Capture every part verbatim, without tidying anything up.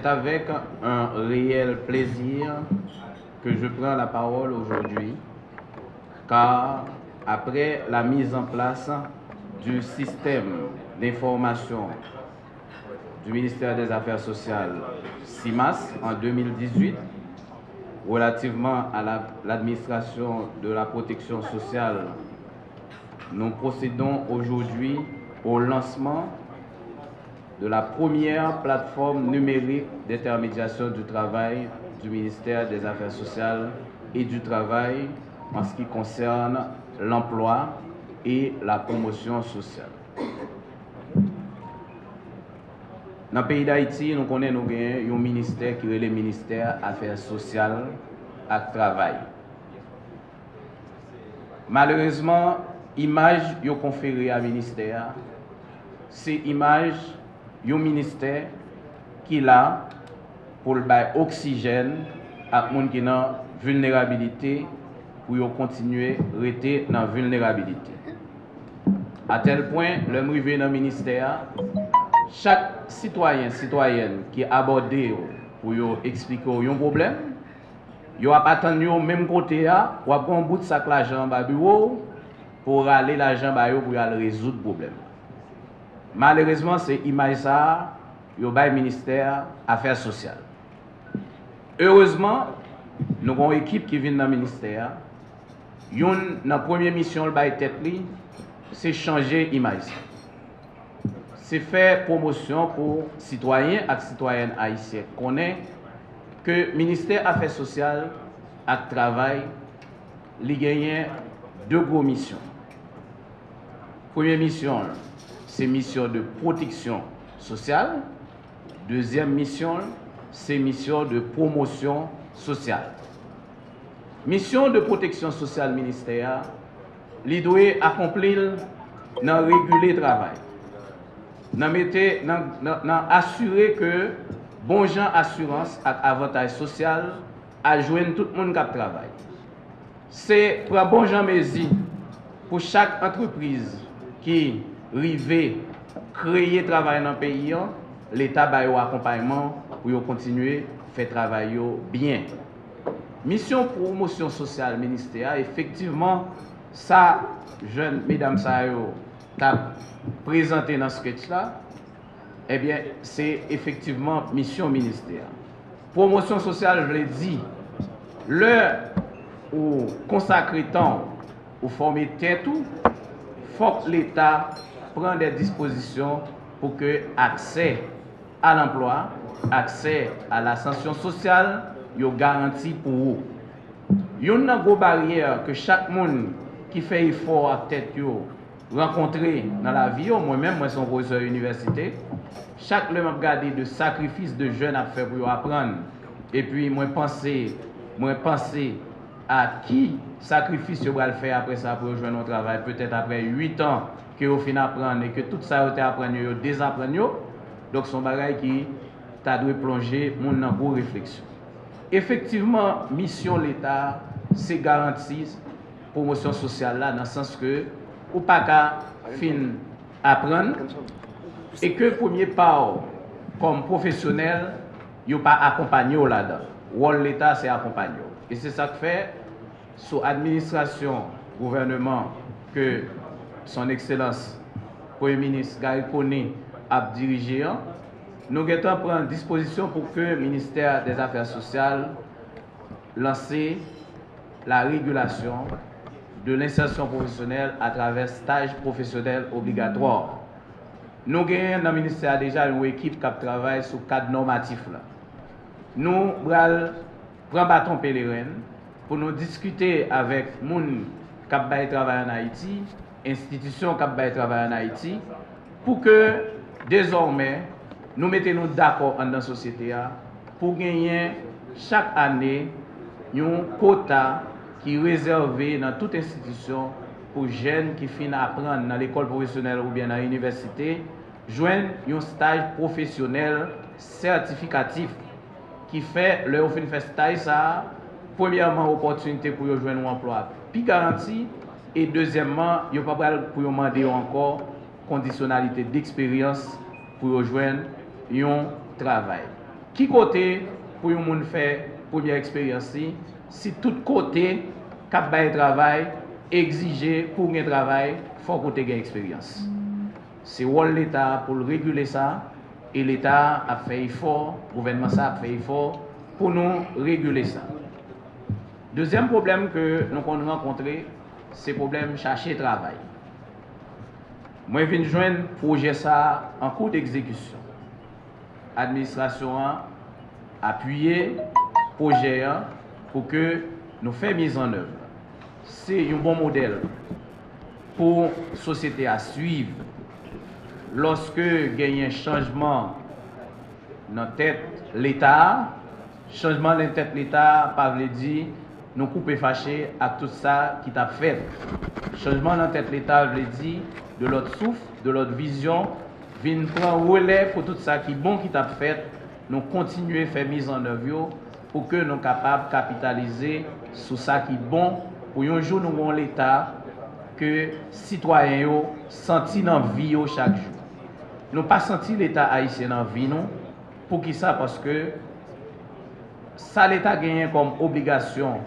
Avec un réel plaisir que je prends la parole aujourd'hui, car après la mise en place du système d'information du ministère des Affaires sociales, simas, en deux mille dix-huit, relativement à la- l'administration de la protection sociale, nous procédons aujourd'hui au lancement de la première plateforme numérique d'intermédiation du travail du ministère des Affaires sociales et du Travail en ce qui concerne l'emploi et la promotion sociale. Nan peyi Dayiti, nou konnen nou gen yon ministè ki rele Ministè Afè Sosyal ak Travay. Malerezman, imaj yo konfere a ministè a, se imaj yon ministè ki la pou l bay oksijèn ak moun ki nan vilnerabilite pou yo kontinye rete nan vilnerabilite. Atèl pwen, lè m rive nan ministè a, chak sitwayen, sitwayèn ki abòde w pou yo eksplike w yon pwoblèm, yo ap atann yo menm kote a, w ap gen yon bout sak lajan anba biwo w pou w rale lajan ba yo pou y al rezoud pwoblèm. Malerezman, se imaj sa a yo bay ministè afè sosyal. Erezman, nou gen yon ekip ki vin nan ministè a. Youn nan premye misyon l bay tèt li, se chanje imaj sa. Se fè pwomosyon pou sitwayen ak sitwayèn ayisyen konnen ke Ministè Afè Sosyal ak Travay, li genyen de gwo misyon. Premye misyon l, se misyon de pwoteksyon sosyal. Dezyèm misyon l, se misyon de pwomosyon sosyal. Misyon de pwoteksyon sosyal ministè a, li dwe akonpli l nan regile travay, nan mete, nan, nan, nan asire ke bon jan asirans ak avantaj sosyal al jwenn tout moun k ap travay. Se pran bon jan mezi pou chak antrepriz ki rive kreye travay nan peyi an, Leta ba yo akonpayman pou yo kontinye fè travay yo byen. Misyon pwomosyon sosyal ministè a, efektivman, sa jèn medam sa yo t ap prezante nan sketch la, ebyen, se efektivman misyon ministè a. Pwomosyon sosyal vle di, lè ou konsakre tan w, ou fòme tèt ou, fòk Leta pran de dispozisyon pou ke aksè a lanplwa, aksè a lasansyon sosyal, yo garanti pou ou. Youn nan gwo baryè ke chak moun ki fè efò ak tèt yo rankontre nan lavi yo, mwen menm, mwen se yon pwofesè inivèsite, chak lè m ap gade de sakrifis de jèn ap fè pou yo aprann, epi mwen panse, mwen panse a ki sakrifis yo pral fè apre sa pou yo jwenn yon travay, petèt apre uit an ke yo fin aprann e ke tout sa yo te aprann yo, yo dezaprann yo. Donk, se yon bagay ki ta dwe plonje moun nan gwo refleksyon. Efektivman, misyon Leta se garanti pwomosyon sosyal la, nan sans ke ou pa ka fin aprann e ke premye pa w kòm pwofesyonèl, yo pa akonpanye w ladan. Wòl Leta se akonpanye w. E se sa k fè, sou administrasyon gouvèneman ke Son Ekselans Premye Minis Garry Conille ap dirije an, nou gentan pran dispozisyon pou ke Ministè dè Zafè Sosyal lanse la régulation de l'insertion professionnelle à travers staj pwofesyonèl obligatwa. Nou genyen nan ministè a deja yon ekip k ap travay sou kad nòmatif la. Nou pral pran baton pelerenn pou nou diskite avèk moun k ap bay travay ann Ayiti, enstitisyon k ap bay travay ann Ayiti, pou ke dezòmè nou mete nou dakò anndan sosyete a pou genyen chak ane yon kota ki rezève nan tout enstitisyon pou jèn ki fin aprann nan lekòl pwofesyonèl oubyen nan inivèsite jwenn yon staj pwofesyonèl sètifikatif ki fè, lè yo fin fè staj sa a, premyèman, opòtinite pou yo jwenn yon anplwa pi garanti, e dezyèmman, yo pa pral pou yo mande yo ankò kondisyonalite deksperyans pou yo jwenn yon travay. Ki kote pou yon moun fè premyè eksperyans li, si tout kote k ap bay travay egzije pou w gen travay, fòk ou te gen eksperyans. Se wòl Leta a pou l regile sa, e Leta a ap fè efò, gouvènman sa a ap fè efò pou nou regile sa. Dezyèm pwoblèm ke nou konn rankontre, se pwoblèm chache travay. Mwen vin jwenn pwojè sa a an kou degzekisyon. Administrasyon an apiye pwojè an pou ke nou fè mizannèv. Se yon bon modèl pou sosyete a swiv lòske genyen chanjman nan tèt Leta a. Chanjman nan tèt Leta a pa vle di nou koupe fache ak tout sa ki t ap fèt. Chanjman nan tèt Leta vle di de lòt souf, de lòt vizyon, vin pran relè pou tout sa ki bon ki t ap fèt, nou kontinye fè mizannèv yo pou ke nou kapab kapitalize sou sa ki bon, pou yon jou nou gen yon Leta ke sitwayen yo santi nan vi yo chak jou. Nou pa santi Leta ayisyen nan vi nou. Poukisa? Paske sa Leta genyen kòm obligasyon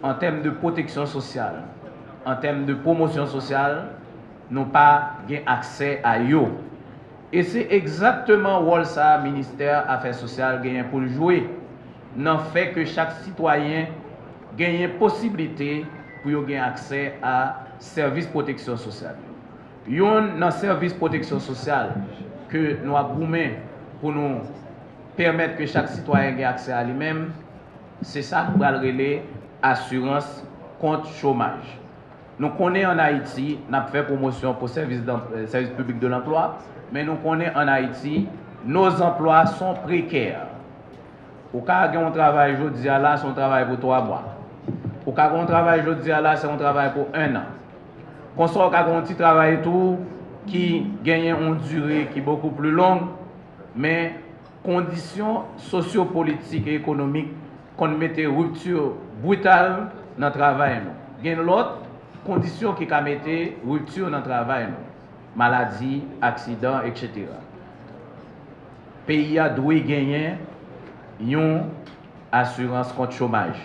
an tèm de pwoteksyon sosyal, an tèm de pwomosyon sosyal, nou pa gen aksè a yo. E se egzakteman wòl sa a Ministè Afè Sosyal genyen pou l jwe nan fè ke chak sitwayen genyen posiblite pou yo gen aksè a sèvis pwoteksyon sosyal yo. Youn nan sèvis pwoteksyon sosyal ke nou ap goumen pou nou pèmèt ke chak sitwayen gen aksè a li menm, se sa nou pral rele asirans kont chomaj. Nou konnen ann Ayiti, n ap fè pwomosyon pou sèvis dan- sèvis piblik de lanplwa, men nou konnen ann Ayiti, nos emplois sont précaires. Ou ka gen yon travay jodi a la, se yon travay pou twa mwa. Ou ka gen yon travay jodi a la, se yon travay pou en an. Konsa ou ka gen yon ti travay tou ki genyen yon dire ki bokou pli long, men kondisyon sosyopolitik e ekonomik konn mete ripti brital nan travay nou. Gen lòt kondisyon ki ka mete ripti nan travay nou, maladi, aksidan, etsetera. Peyi a dwe genyen yon asirans kont chomaj.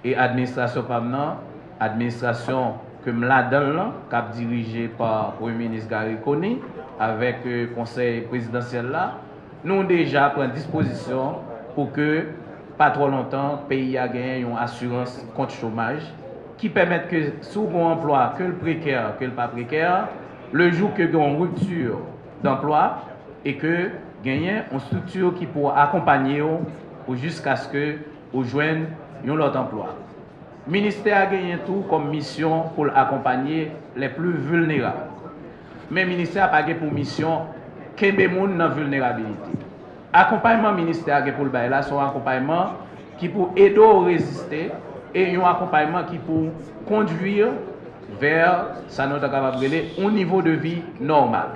E administrasyon pa m nan, administrasyon ke m ladan l lan, k ap dirije pa Premye Minis Garry Conille, avèk, eh, konsèy prezidansyèl la, nou deja pran dispozisyon pou ke pa twò lontan peyi a genyen yon asirans kont chomaj ki pèmèt ke si w gen yon anplwa, ke l prekè, ke l pa prekè, le jou ke gen yon ripti danplwa, e ke genyen yon estrikti ki pou akonpanye w pou jiskaske ou jwenn yon lòt anplwa. Ministè a genyen tou kòm misyon pou l akonpanye les plus vulnérables. Men ministè a pa gen pou misyon kenbe moun nan vilnerabilite. Akonpayman ministè a gen pou l bay la, se yon akonpayman ki pou ede w reziste e yon akonpayman ki pou kondwi vè sa nou ta kapab rele yon nivo de vi nòmal.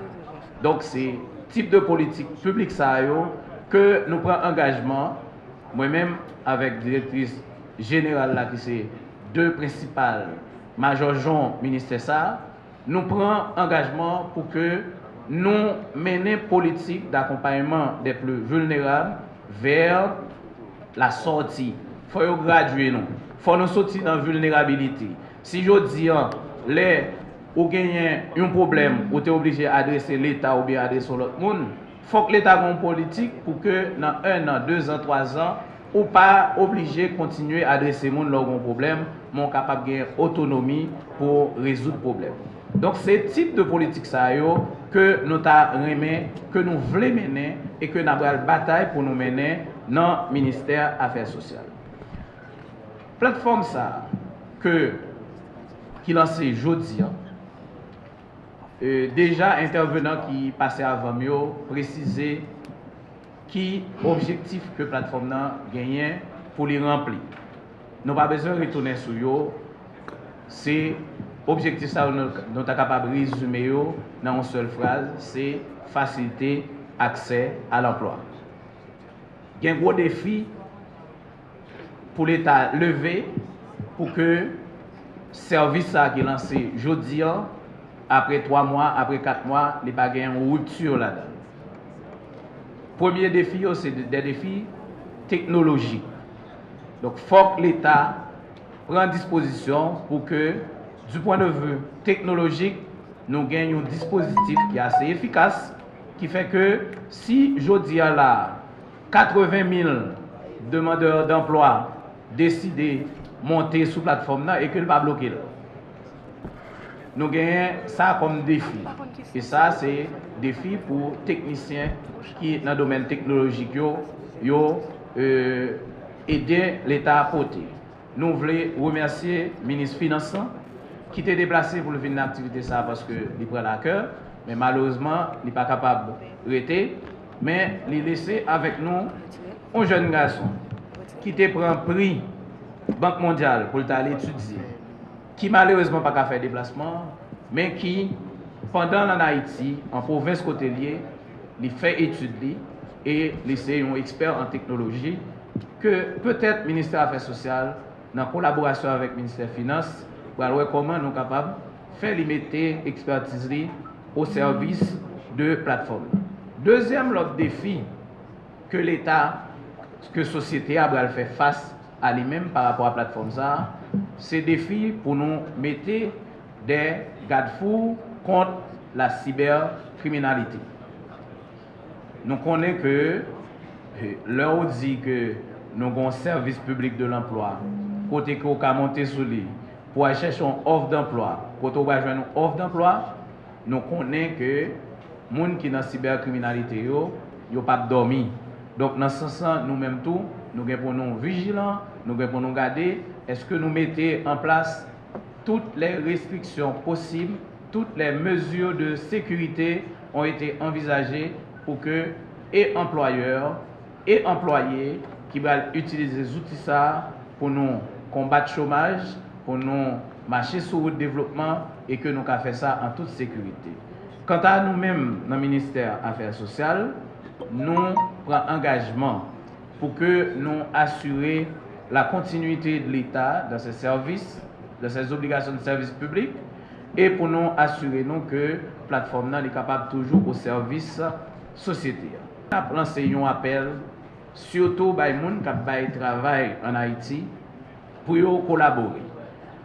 Donk, se tip de politik piblik sa yo ke nou pran angajman, mwen menm avèk direktris jeneral la ki se de prensipal majòjon ministè sa, nou pran angajman pou ke nou mennen politik d'akonpayman des plus vulnérables vers la sortie. Fò yo gradye nou. Fò nou soti nan vilnerabilite. Si jodi an, lè ou genyen yon pwoblèm, ou te oblije adrese Leta oubyen adrese yon lòt moun, fòk Leta gen yon politik pou ke nan en an, dezan, twazan, ou pa oblije kontinye adrese moun lè w gen yon pwoblèm, men w kapab gen otonomi pou w rezoud pwoblèm. Donk, se tip de politik sa yo ke nou ta renmen, ke nou vle mennen e ke n a pral batay pou nou mennen nan Ministè Afè Sosyal. Platfòm sa a ke, ki lanse jodi an, e, deja entèvenan ki pase avan m yo presize ki objektif ke platfòm nan genyen pou li ranpli. Nou pa bezwen retounen sou yo. Se objektif sa yo, nou, nou ta kapab rezime yo nan yon sèl fraz, se fasilite aksè a lanplwa. Gen gwo defi pou Leta leve pou ke sèvis sa ki lanse jodi an, apre twa mwa, apre kat mwa, li pa gen yon ripti ladan l. Premye defi yo se de, de defi teknolojik. Donk, fòk Leta pran dispozisyon pou ke, du point de vue teknolojik, nou gen yon dispozitif ki ase efikas, ki fè ke si jodi a la, katreven mil demandè danplwa deside monte sou platfòm nan e ke l pa bloke l. Nou genyen sa kòm defi. E sa se defi pou teknisyen ki nan domèn teknolojik yo, yo, e, ede Leta pote. Nou vle remèsye minis finans lan ki te deplase pou l vin nan aktivite sa a paske li pran l a kè, men malerezman, li pa kapab rete, men li lese avèk nou yon jèn gason ki te pran pri Bank Mondyal pou l t al etidye, ki malerezman pa ka fè deplasman an, men ki, pandan l ann Ayiti, an pwovens kote l ye, li fè etid li e li se yon ekspè an teknoloji ke petèt Ministè Afè Sosyal, nan kolaborasyon avèk Ministè Finans, pral wè kòman nou kapab fè li mete ekspètiz li o sèvis de platfòm nan. Dezyèm lòt defi ke Leta, ke sosyete a pral fè fas a li menm pa rapò a platfòm sa a, se defi pou nou mete de gadfou kont la sibèkriminalite. Nou konnen ke, eh, lè ou di ke nou gen yon sèvis piblik de lanplwa, kote ke ou ka monte sou li pou al chèche yon òf danplwa, kote ou pral jwenn yon òf danplwa, nou konnen ke moun ki nan sibèkriminalite yo, yo p ap dòmi. Donk, nan sans lan, nou menm tou, nou gen pou nou vijilan, nou gen pou nou gade, èske nou mete an plas toutes les restrictions possibles, toutes les mesures de sécurité ont été envisagées pour que e anplwayè e anplwaye ki pral itilize zouti sa a pou nou konbat chomaj, pou nou mache sou wout devlopman e ke nou ka fè sa an tout sekirite. Kanta nou menm nan Ministè Afè Sosyal, nou pran angajman pou ke nou asire la continuité de l'État dans ses services, dans ses obligations de service public, e pou nou asire nou ke platfòm nan li kapab toujou o sèvis sosyete a. N ap lanse yon apèl, sitou bay moun k ap bay travay ann Ayiti, pou yo kolabore.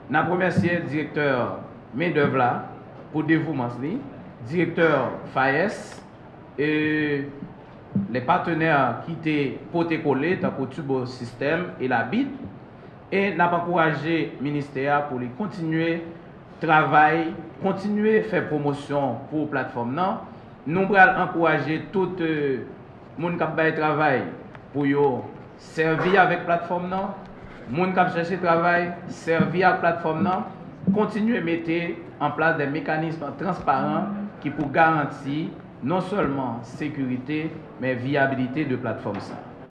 N ap remèsye direktè mendèv la pou devouman li, direktè FAES, e lè patenè ki te pote kole, tankou Turbo System e Labit, e n ap ankouraje ministè a pou li kontinye travay, kontinye fè pwomosyon pou platfòm nan. Nou pral ankouraje tout, eh, moun k ap bay travay pou yo sèvi avèk platfòm nan. Moun k ap chèche travay, sèvi ak platfòm nan. Kontinye mete an plas de mekanism transparan ki pou garanti non sèlman sekirite, men viyabilite de platfòm sa.